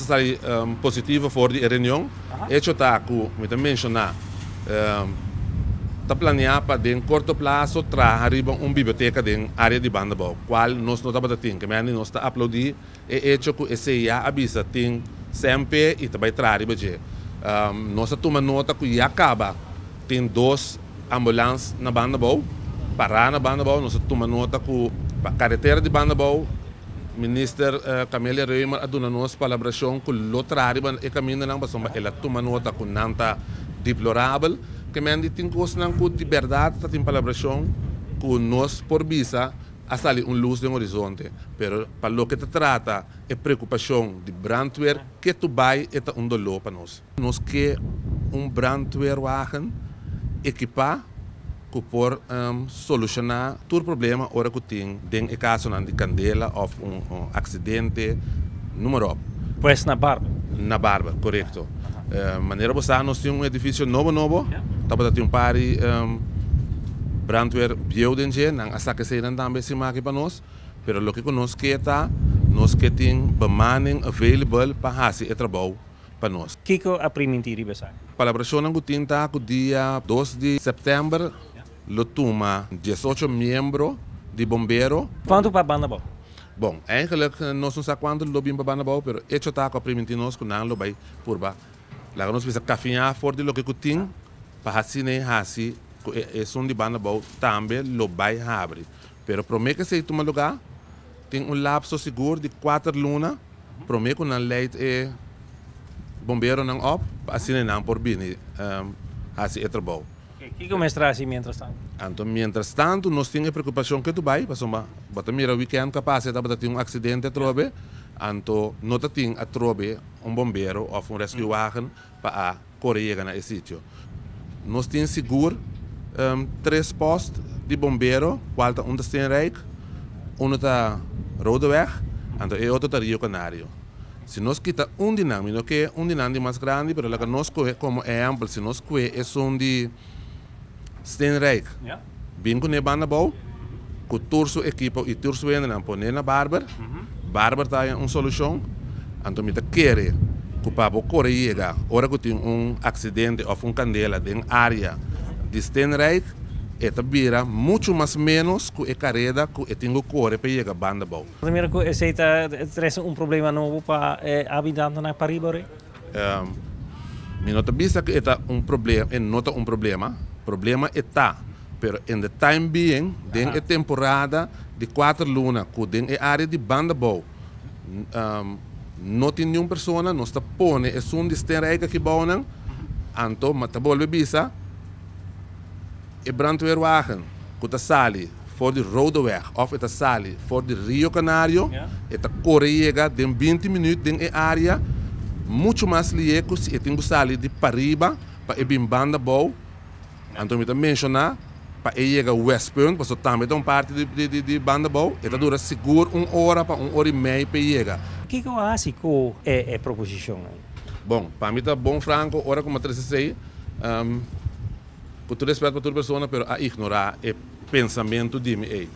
sali positivo for di e reunion. Hecho ta ku mi ta menshoná ta planeá pa den korto plaso traha riba un biblioteka den área di Bandabou, kual nos no tabata tin. Ke mende nos ta aploudí e hecho ku esei ya a bisa tin semper i ta bai traha riba dje. Nos a tuma nota ku ya kaba tin dos ambulans na Bandabou, pará na Bandabou. Nos a tuma nota ku pa karetera di Bandabou Minister Camelia Römer a duna nos palabrashon ku lo traha riba e kamindanan pasobra el a tuma nota ku nan ta deplorabel. Ke men di tin kosnan ku di bèrdat ta tin palabrashon ku nos por bisa a sali un lus den horizonte. Pero pa loke ta trata e preokupashon di brandweer ketu bai e ta un doló pa nos. Nos ke un brandweerwagen ekipá ku por solushoná tur problema ora ku tin den e kasonan di kandela òf un aksidente, numa ròp. Pues na Barber. Na Barber, korekto. Manera bo sa nos tin un edifisio nobo nobo, tabata tin un par di brandweer bieu den dje, nan a saka eseinan tambe siman aki pa nos, pero loke ku nos ke ta nos ke tin bemanning available pa hasi e trabou pa nos. Kiko a primintí riba esaki? Palabrashonnan ku tin ta ku dia 2 di sèptèmber lo tuma 18 miembro di bombero. Kuantu pa banda abou? Bon, eigenlijk nos no sa kuantu lo bin pa banda abou, pero echo ta ku a primintí nos ku nan lo bai purba laga nos bisa kafiñá for di loke ku tin pa hasin'e hasi ku esun di banda abou tambe lo bai habri. Pero promé ku esei tuma lugá tin un lapso sigur di 4 luna promé ku nan leit e bomberonan op pa asina nan por bini hasi e trabou. Kiko mester hasi mientras tantu? Anto mientras tantu nos tin e preokupashon ke tu bai pasobra bo ta mira wikènt ku a pasa e tabata tin un aksidente atrobe, anto no ta tin atrobe un bombero òf un rescuewagen pa a kore yega na e sitio. Nos tin sigur tres post di bombero, kual ta un ta Steenrijk, uno ta Rodeweg, anto e otro ta Rio Canario. Si nos kita un di nan, mi no ke un di nan di mas grandi, pero laga nos kohe komo ehèmpel, si nos kohe esun di Steenrijk, bin kuné banda abou, ku tur su ekipo i tur su hendenan pon'é na Barber, Barber ta haña un solushon, anto mi ta kere ku pa bo kore yega ora ku tin un aksidente òf un kandela den área di Steenrijk, e ta bira muchu mas ménos ku e kareda ku e tin ku kore pa yega banda abou. Bo ta mira ku esei ta trese un problema nobo pa e habitantenan pariba ori? Mi no ta bisa ku e ta un problema, e no ta un problema, problema e ta, pero in the time being, den e temporada di 4 luna ku den e área di banda abou no tin niun persona, nos ta pone esun di Steenrijk aki bounan, anto mi ta bolbe bisa e brandweerwagen ku ta sali for di Rodeweg òf e ta sali for di Rio Canario, e ta kore yega den 20 minüt den e área muchu mas lié ku si e tin ku sali di pariba pa e bin banda abou. Anto mi ta menshoná pa e yega Westpunt, pasobra tambe ta un parti di banda abou, e ta dura sigur un ora pa un ora i mei pa e yega. Kiko a hasi ku e proposishon ei? Bon, pa mi ta bon franko ora ku mi a trese esei, ku tur respèt pa tur persona, pero a ignorá e pensamentu di mi ei.